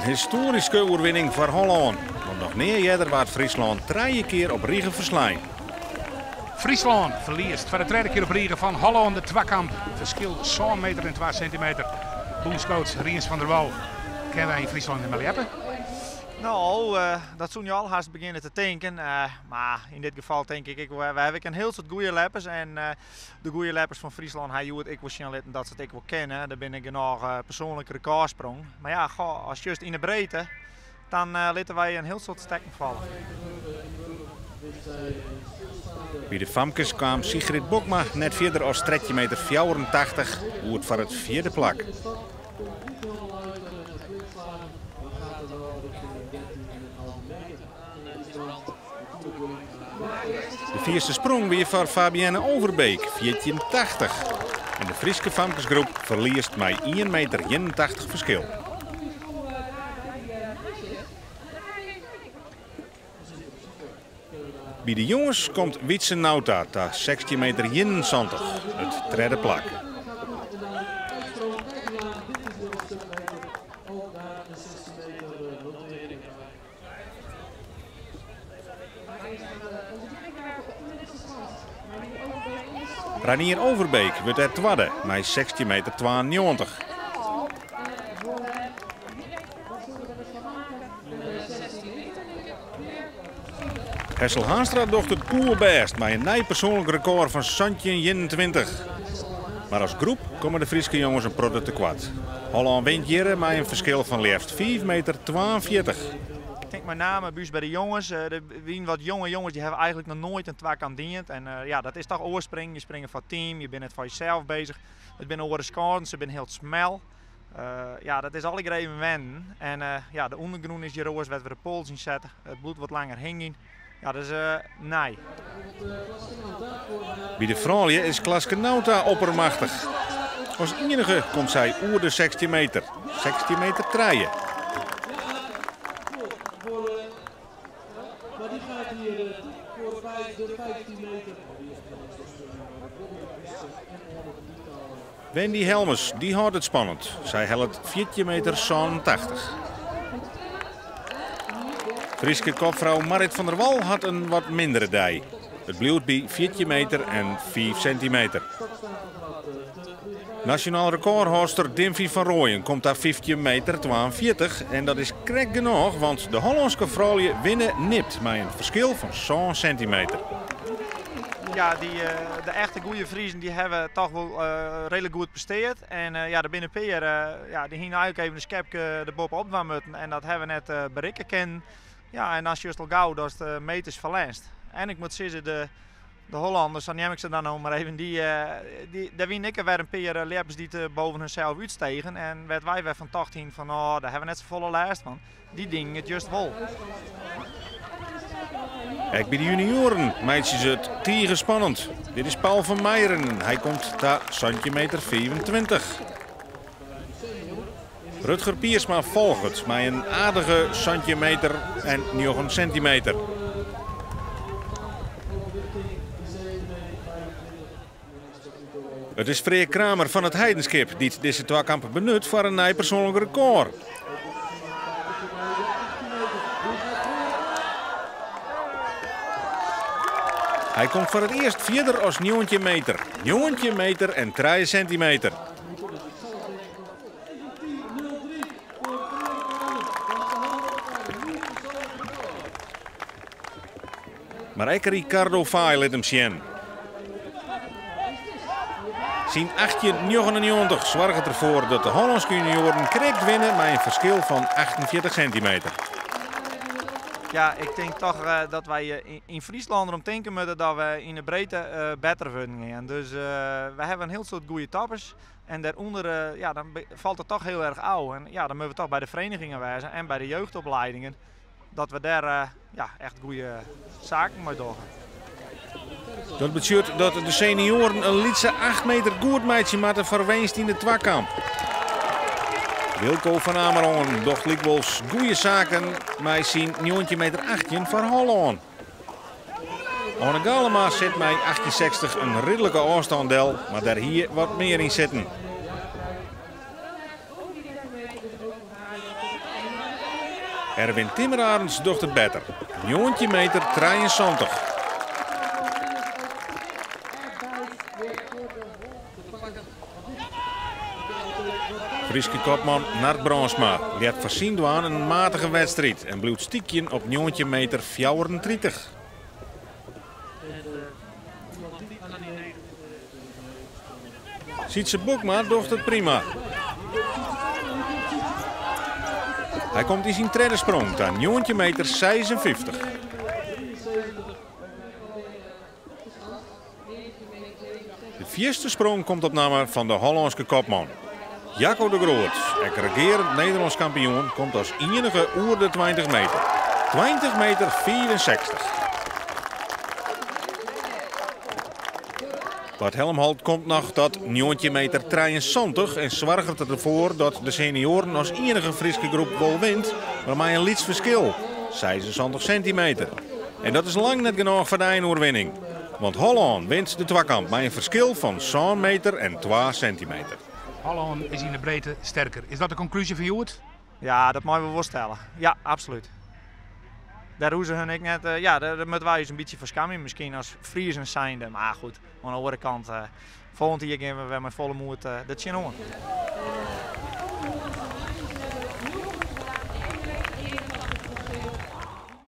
histoaryske oerwinning foar Hollân, want noch nea earder waard Fryslân trije kear op rige ferslein. Fryslân ferliest foar de tredde kear op rige fan Hollân de twakamp. Ferskil sân meter en twa sintimeter. Bûnscoach Rients van der Wal, Kinne wy yn Fryslân net mear ljeppe? No, dat soene je al hast begjinne te tinken. Mar yn dit gefal tink ik ek, wy hawwe ek in hiel soad goede ljeppers. En de goede ljeppers fan Fryslân ha hjoed ek wol sjen litten dat se it ek wol kinne. Der binne genôch persoanlike rekôrsprongen. Mar ja, goh, as just yn de breedte, dan litte wy in hiel soad stekken falle. By de famkes kaam Sigrid Bokma net fierder as 13 meter 84, goed foar it fjirde plak. De fierste sprong wie foar Fabienne Overbeek, 14,80. En de Fryske famkesgroep ferliest mei ien meter 81 ferskil. By de jonges komt Wietse Nauta ta 16 meter 71, it tredde plak. Reinier Overbeek wurdt dêr twadde mei 16 meter 92. Hessel Haanstra docht it poerbêst mei in nij persoanlik rekôr fan 17,21. Mar as groep komme de Fryske jonges in protte tekoart. Hollân wint hjirre mei in ferskil fan leafst 5 meter 42. Ik tink mei name by ús by de jonges, der wiene wat jonge jonges dy hawwe eigenlik noch noait in twakamp dien. En ja, dat is toch oars springen. Je springe foar it team, je binne net foar jesels bezich. It binne oare skâns, se binne hiel smel. Ja, dat is allegear even wennen. En ja, de ûndergrûn is hjir oars wêr't we de pols yn sette. It bliuwt wat langer hingjen. Ja, dat is nij. By de froulju is Klaske Nauta oppermachtich. As iennige komt sy oer de 16 meter. 16 meter trije. Wendy Helmes, dy hâldt it spannend. Sy hellet 14 meter 87. Fryske kopfrou Marrit van der Wal hat in wat mindere dei. It bliuwt by 14 meter en 5 sintimeter. Nasjonaal rekôrhâldster Dimphy van Rooijen komt ta 15 meter 42 en dat is krekt genôch, want de Hollânske froulju winne nipt mei in ferskil fan sân sintimeter. Ja, dy, de echte goede Friezen dy hawwe toch wol reedlik goed presteard. En ja, der binne in pear, ja, dy hiene eigenlik even in skepke der boppe-op dwaan mutten en dat hawwe we net berikke kinnen. Ja, en dan sjochst al gau datst meters ferlernst. En ik moat sizze, de, de Hollanders, sa neam ik se dan no mar even, dy, dy, dêr wiene ek wer in pear ljeppers dy't boven hunsels útstegen. En wêr't wy wer fan tocht hiene fan, oh, dêr hawwe we net safolle lêst fan. Dy dienen it just wol. Ek by de junioaren meitsje se it tige spannend. Dit is Paul van Meijeren. Hy komt ta 17 meter 25. Rutger Piersma folget mei in aardige 17 meter en 9 sintimeter. It is Freark Kramer fan It Heidenskip dy't dizze twakamp benut foar in nij persoanlik rekôr. Hy komt foar it earst fierder as 19 meter. 19 meter en 3 sintimeter. Mar ek Ricardo Faaij lit him sjen. Syn 1899 soarget derfoar dat de Hollânske junioaren krekt winne mei in ferskil fan 48 sintimeter. Ja, ik tink toch dat wy yn Fryslân derom tinke moatte dat we yn de breedte better wurden gean. Dus we hawwe in hiel soad goede toppers en dêrûnder ja, dan falt it toch hiel erch ôf. En ja, dan moatte we toch by de verenigingen wêze en by de jeugdopleidingen. Dat we dêr ja, echt goede saken mei dogge. Dat betsjut dat de senioaren in lytse 8 meter goed meitsje moatte foar winst yn de twakamp. Wilco van Amerongen docht lykwols goede saken mei syn 19 meter 18 foar Hollân. Arne Galema sit mei 1860 in ridlike ôfstân del, mar dêr hie wat mear yn sitten. Erwin Timmerarends docht it better, 19 meter 73. Fryske kopman Nard Brandsma liet foar syn dwaan in matige wedstriid en bliuwt stykjen op 19 meter 34. Sytse Bokma docht it prima. Hy komt yn syn tredde sprong ta 19 meter 56. De fierste sprong komt op namme fan de Hollânske kopman. Jaco de Groot, ek regearend Nederlânsk kampioen, komt as ienige oer de 20 meter. 20 meter 64. Bart Helmholt komt noch tot 19 meter 73 en soarget derfoar dat de senioaren as ienige Fryske groep wol wint, mar mei in lyts ferskil, 76 sintimeter. En dat is lang net genôch foar de einoerwinning. Want Hollân wint de twakamp mei in ferskil fan 7 meter en 2 sintimeter. Hollân is yn de breedte sterker. Is dat de konklúzje fan hjoed? Ja, dat meie we wol stelle. Ja, absolút. Dêr hoege se hun ek net. Ja, dêr moatte wy ús in bytsje foar skamje, miskien as Friezen zijnde. Mar goed, oan de oare kant, folgjend jier gean we wer mei folle moed der tsjinoan.